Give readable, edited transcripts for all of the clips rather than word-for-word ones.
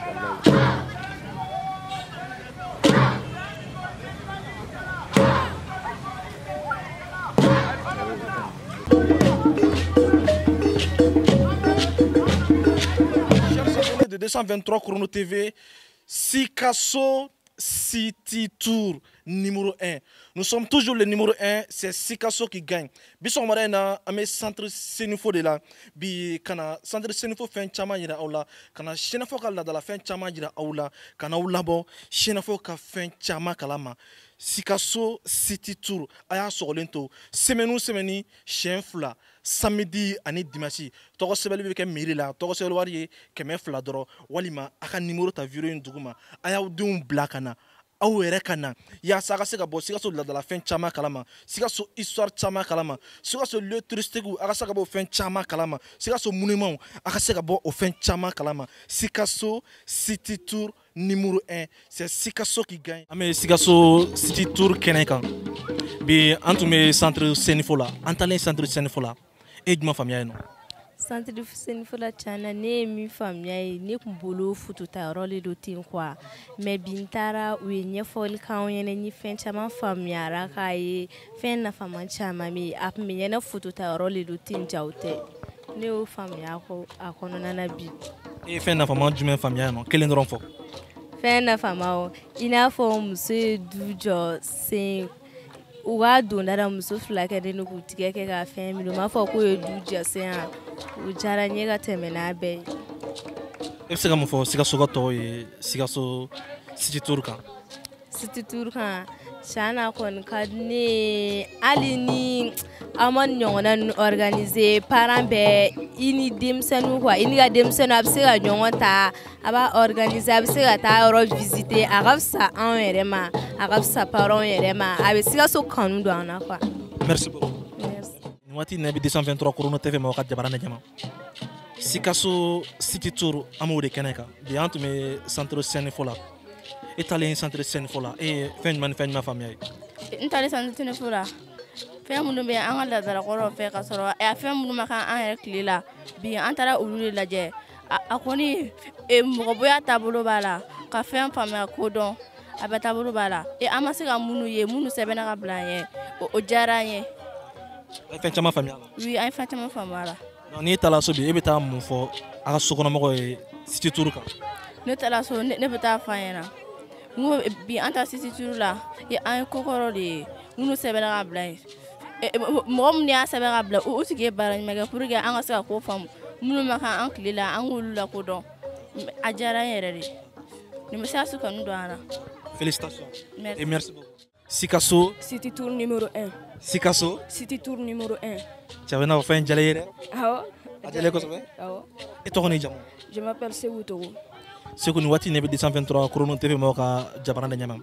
De 223 Chrono TV, Sikasso City Tour numéro 1. Nous sommes toujours le numéro 1, c'est Sikasso qui gagne. Bi sɔgɔmada in na an bɛ centre Senufo de la. Bi ka na centre Senufo fɛn caman yira aw la, ka na Senufo ka laadala fɛn caman yira aw la, ka n'aw labɔ Senufo ka fɛn caman kalama. Sikasso City Tour a y'a sɔgɔlen to semaine o semaine siɲɛ 2, samedi ani dimanche. Tɔgɔ sɛbɛnni bɛ kɛ mairie la, tɔgɔ sɛbɛnni wari ye 200 dɔrɔn, walima a ka numéro ta vidéo in duguma, a y'aw denw bila ka na, aw yɛrɛ ka na, yaasa a ka se ka bɔ Sikaso laadala fɛn caman kalama, Sikaso histoire caman kalama, Sikaso lieu touristique a ka se ka bɔ o fɛn caman kalama, Sikaso monument a ka se ka bɔ o fɛn caman kalama. Sikasso City Tour numéro 1, c'est Sikasso qui gagne. An bɛ Sikasso City Tour kɛnɛ kan. Bi an tun bɛ centre Senufo la, an taalen centre Senufo la, e ye jumɛn faamuya yen nɔ? Centre Senufo la tiɲɛ na ne ye min faamuya ye, ne kun bolo photo ta yɔrɔ de don ten quoi, mais bi n taara u ye ɲɛfɔli k'anw ɲɛna, ni fɛn caman faamuyara k'a ye fɛn nafama caman bɛ yen. A tun bɛ ɲɛna photo ta yɔrɔ de don ten, jaw tɛ. Ne y'o faamuya a kɔnɔna na bi. E ye fɛn nafama jumɛn faamuya yen nɔ? Kelen dɔrɔn fɔ. Fɛn nafama o, i n'a fɔ muso ye du jɔ sen, u ka donda la muso 2 kɛlen don k'u tigɛ kɛ ka fɛn minɛ, u m'a fɔ k'o ye du jɔ sen yan. O diyara n ye ka tɛmɛ n'a bɛɛ ye. E bɛ se ka mun fɔ Sikaso ka tɔw ye Sikasso City Tour kan? City Tour kan, tiɲɛ na kɔni ka di ne ye, hali ni aw ma nin ɲɔgɔnna ninnu organiser, parents bɛɛ i ni denmisɛnninw quoi, i ni ka denmisɛnninw a bɛ se ka ɲɔgɔn ta, a b'a organiser, a bɛ se ka taa yɔrɔ visiter, a ka fisa anw yɛrɛ ma, a ka fisa parents yɛrɛ ma, a bɛ Sikaso kanu don an na quoi. Merci beaucoup. Merci. Nin waati in na i bɛ 223 Chrono TV mɔgɔw ka jabara ne jama. Sikasso City Tour an b'o de kɛnɛ kan. Bi an tun bɛ centre Senufo la. E taalen centre Senufo la, e ye fɛn jumɛn ni fɛn jumɛn faamuya ye? N taalen centre Senufo la, fɛn minnu bɛ an ka laadalakɔrɔw fɛ ka sɔrɔ a fɛn minnu ma kɛ an yɛrɛ tile la, bi an taara olu de lajɛ. A kɔni mɔgɔbonya taabolo b'a la, ka fɛn faamuya ko dɔn, a bɛɛ taabolo b'a la. An ma se ka minnu ye, minnu sɛbɛnna ka bila an ɲɛ, o diyara an ye. A ye fɛn caman faamuya a la? Oui, an ye fɛn caman faamuya a la. Donc n'i taara so bi, e bɛ taa mun fɔ a ka sokɔnɔmɔgɔw ye City Tour kan? Ne taara so, ne bɛ taa fɔ an ɲɛna. N ko bi an taara City Tour la, an ye kokɔrɔ de ye, minnu sɛbɛnna ka bila yen. Mɔgɔ minnu y'a sɛbɛn ka bila, u tigi ye baara ɲuman kɛ pour que an ka se ka ko faamu. Minnu ma kɛ an tile la, an k'olu lakodɔn. A diyara n yɛrɛ de. Nin bɛ Sikaso kanu don an na. Félicitations. Merci. Et merci beaucoup. Sikasso City Tour numéro 1. Sikasso City Tour numéro 1. Cɛ bɛ n'a fɔ fɛn jalen ye dɛ. Awɔ. A jalen kosɛbɛ. Awɔ. E tɔgɔ n'i jamu? Je m'appelle Sekou Togo. Sekou, nin waati in na i bɛ 223 Chrono TV mɔgɔw ka jabara de ɲɛma.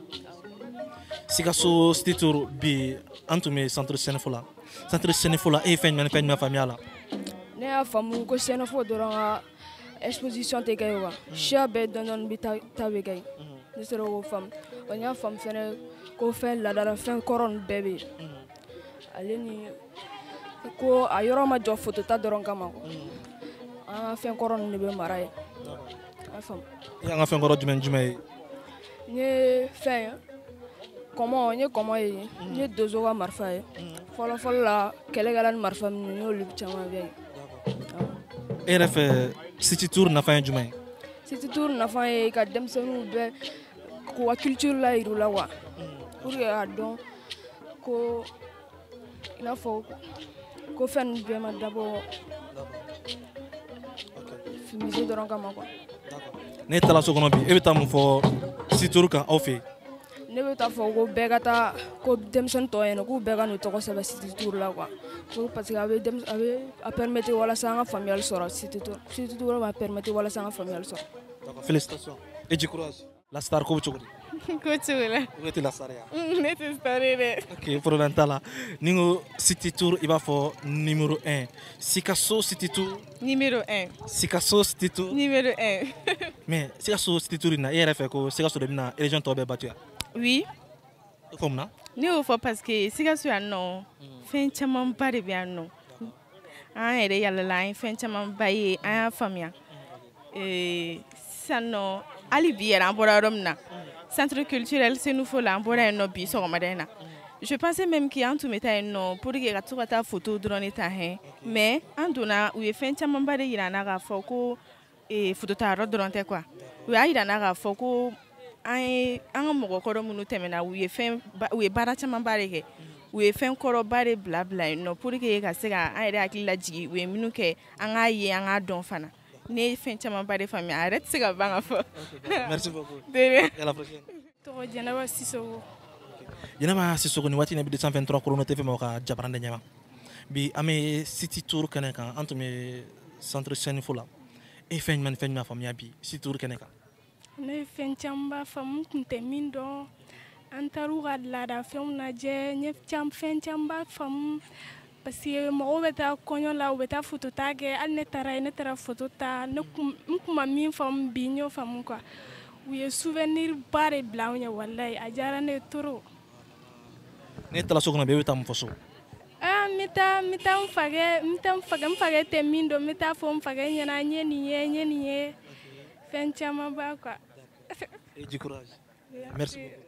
Sikasso City Tour bi an tun bɛ centre Senufo la. Centre Senufo la, e ye fɛn jumɛn ni fɛn jumɛn faamuya a la? Ne y'a faamu ko Senufo dɔrɔn ka exposition tɛ kɛ yen quoi. Siya bɛɛ dɔɔni dɔɔni bɛ ta bɛ kɛ yen. Ne sera k'o faamu. Wa n y'a faamu fɛnɛ ko fɛn laadala fɛn kɔrɔ ninnu bɛɛ bɛ yen. Ale ni ko a yɔrɔ ma jɔ photo ta dɔrɔn kama quoi. An ka fɛn kɔrɔ ninnu de bɛ mara yen. A y'a faamu. I y'an ka fɛn kɔrɔ jumɛn jumɛn ye? N ye fɛn ye. Kɔmɔ, n ye kɔmɔ ye, n ye donso ka marifa ye. Fɔlɔ fɔlɔ la kɛlɛkɛla ni marifa minnu, n y'olu caman bɛ yen. E yɛrɛ fɛ City Tour nafa ye jumɛn ye? City Tour nafa ye ka denmisɛnninw bɛɛ k'u ka culture la yir'u la quoi. Pour que k'a dɔn ko i n'a fɔ ko fɛn ninnu bɛɛ ma dabɔ musée dɔrɔn kama quoi. Ne taara so kɔnɔ bi, e bɛ taa mun fɔ City Tour kan aw fɛ yen? Ne bɛ taa fɔ ko bɛɛ ka taa, ko denmisɛnnin tɔw ɲɛna k'u bɛɛ ka n'u tɔgɔ sɛbɛn City Tour la quoi. Ko parce que a bɛ denmis-, a bɛ a permettre walasa an ka faamuyali sɔrɔ City Tour. City Tour b'a permettre walasa an ka faamuyali sɔrɔ. D'accord, félicitations et du courage. La star ko bɛ cogo di? Ko cogo la. Ko e tɛ la star ye wa? Ne tɛ star ye dɛ. Ok, problème t'a la. Ni n ko City Tour, i b'a fɔ numéro 1. Sikasso City Tour. Numéro 1. Sikasso City Tour. Numéro 1. Mais Sikasso City Tour in na, e yɛrɛ fɛ ko Sikasso de bɛna région tɔw bɛɛ battu yan? Oui. O fɔ mun na? Ne y'o fɔ parce que Sikasso yan nɔ, fɛn camanba de bɛ yan nɔ. An yɛrɛ yalala, an ye fɛn camanba ye, an y'a faamuya. Sisan nɔ, hali bi yɛrɛ an bɔra yɔrɔ min na, centre culturel Senufo la, an bɔra yen nɔ bi sɔgɔmada in na. Je pensais même qu'an tun bɛ taa yen nɔ pour que ka to ka taa photo dɔrɔn de ta hɛn, mais an donna, u ye fɛn camanba de yira an na k'a fɔ ko photo ta yɔrɔ dɔrɔn tɛ quoi. U y'a yira an na k'a fɔ ko an ye an ka mɔgɔkɔrɔ minnu tɛmɛna, u ye fɛn u ye baara camanba de kɛ, u ye fɛn kɔrɔba de bila bila yen nɔ pour que ka se ka an yɛrɛ hakili lajigin u ye minnu kɛ, an k'a ye, an k'a dɔn fana. Ne ye fɛn camanba de faamuya, a yɛrɛ tɛ se ka ban ka fɔ. Merci beaucoup. De rien. À la prochaine. Tɔgɔ Jɛnɛba Sisoko. Jɛnɛba Sisoko, nin waati in na, i bɛ 223 Chrono TV mɔgɔw ka jabaran de ɲɛma. Bi an bɛ City Tour kɛnɛ kan, an tun bɛ centre Senufo la. E ye fɛn jumɛn ni fɛn jumɛn faamuya bi City Tour kɛnɛ kan? Ne ye fɛn camanba faamu, n tun tɛ min dɔn. An taar'u ka laadafɛnw lajɛ, n ye fɛn camanba faamu, parce que mɔgɔw bɛ taa kɔɲɔ la, u bɛ taa photo ta kɛ. Hali ne taara yen, ne taara photo ta. Ne kun, n kun ma min faamu, bi n y'o faamu quoi. U ye souvenir ba de bila anw ɲɛ, walayi a diyara ne ye trop. Ne taara so kɔnɔ bi, e bɛ taa mun fɔ so? Ah, n bɛ taa, n bɛ taa n fakɛ, n bɛ taa n fakɛ, n fakɛ tɛ min dɔn, n bɛ taa fɔ n fakɛ ɲɛna, n ye nin ye, n ye nin ye, fɛn camanba quoi. Et du courage. Merci beaucoup.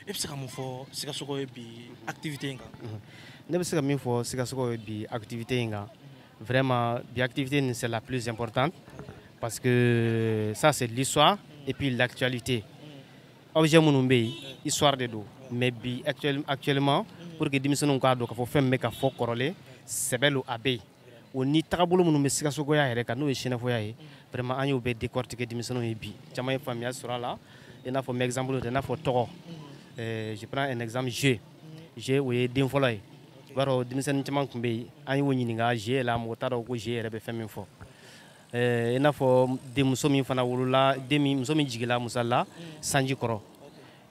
E bɛ se ka mun fɔ Sikasokaw ye bi activité in kan? Ne bɛ se ka min fɔ Sikasokaw ye bi activité in kan, vraiment bi activité nin, c'est la plus importante, parce que ça, c'est l'histoire et puis l'actualité. Objet minnu bɛ yen, histoire de don, mais bi actuellement, pour que denmisɛnninw k'a dɔn k'a fɔ fɛn min bɛ ka fɔ kɔrɔlen, sɛbɛ lo, a bɛ yen. O ni tagabolo minnu bɛ Sikasogoya yɛrɛ kan, n'o ye sɛnɛfɔya ye, vraiment an y'o bɛɛ décortiquer denmisɛnninw ye bi. Caman ye faamuya sɔrɔ a la. I n'a fɔ n bɛ exemple ta, i n'a fɔ tɔgɔ. Je prends un exemple, G. G, o ye den fɔlɔ ye. I b'a dɔn, denmisɛnnin caman tun bɛ yen, an y'o ɲininka G la, mɔgɔ t'a dɔn ko G yɛrɛ bɛ fɛn min fɔ. I n'a fɔ denmuso min fana wolola, den min, muso min jigila musala sanji kɔrɔ,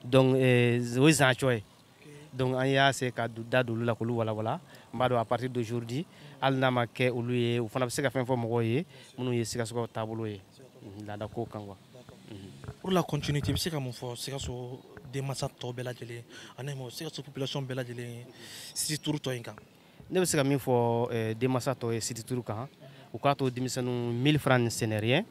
donc o ye zancɔ ye. Donc an y'a se ka da don olu la k'olu walawala. N b'a dɔn à partir d'aujourd'hui, hali n'a ma kɛ olu ye, u fana bɛ se ka fɛn fɔ mɔgɔw ye minnu ye Sikasokaw taabolo ye laada kow kan quoi. Pour la continuité, i bɛ se ka mun fɔ Sikaso denmansa tɔw bɛɛ lajɛlen ani mɔ Sikaso population bɛɛ lajɛlen City Tour tɔ in kan? Ne bɛ se ka min fɔ denmansa tɔw ye City Tour kan, u k'a to denmisɛnninw, 1000 francs, ce n'est rien.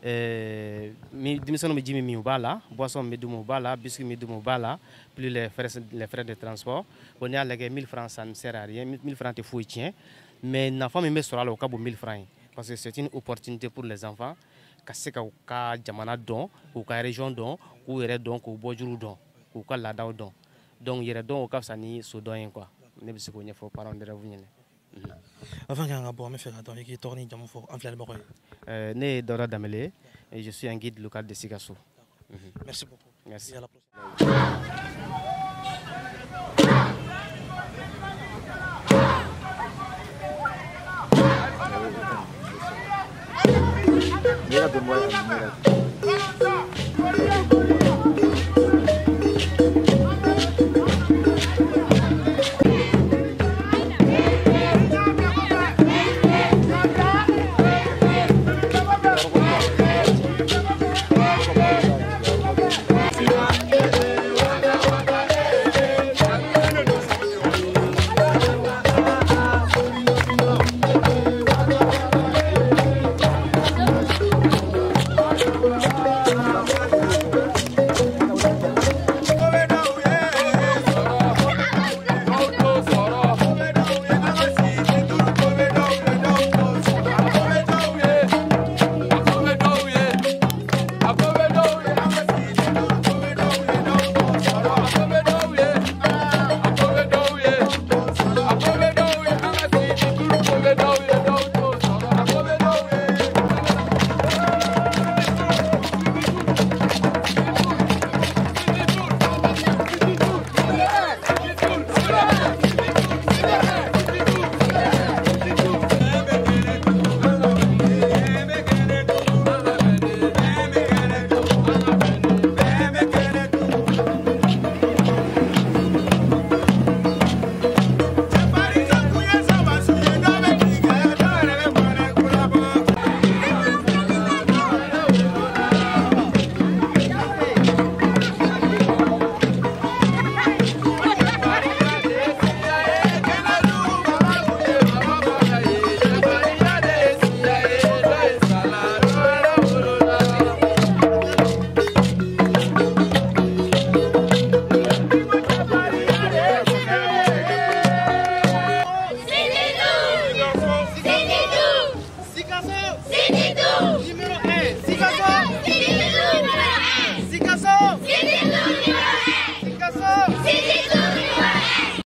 Denmisɛnninw bɛ ji min min, u b'a la, boisson min bɛ d'u ma, u b'a la, biscuit min bɛ d'u ma, u b'a la, plus les frais de transport. Bon, n'i y'a lajɛ, 1000 francs, ça ne sert à rien, 1000 francs tɛ foyi tiɲɛ, mais nafa min bɛ sɔrɔ a la, o ka bon 1000 francs ye, parce que c'est une opportunité pour les enfants ka se ka u ka jamana dɔn, k'u ka région dɔn, k'u yɛrɛ dɔn, k'u bɔjuru dɔn, k'u ka laadaw dɔn. Donc yɛrɛ dɔn, o ka fisa ni sodɔn ye quoi. Ne bɛ se k'o ɲɛfɔ parents d'élèves ɲɛna. Avant qu'an ka bɔ, an bɛ fɛ ka dɔn, i k'i tɔgɔ ni jamu fɔ an filɛlibagaw ye. Ne ye Dawuda Danbele et je suis un guide local de Sikasso. Merci beaucoup. Merci. Et à la prochaine. Thank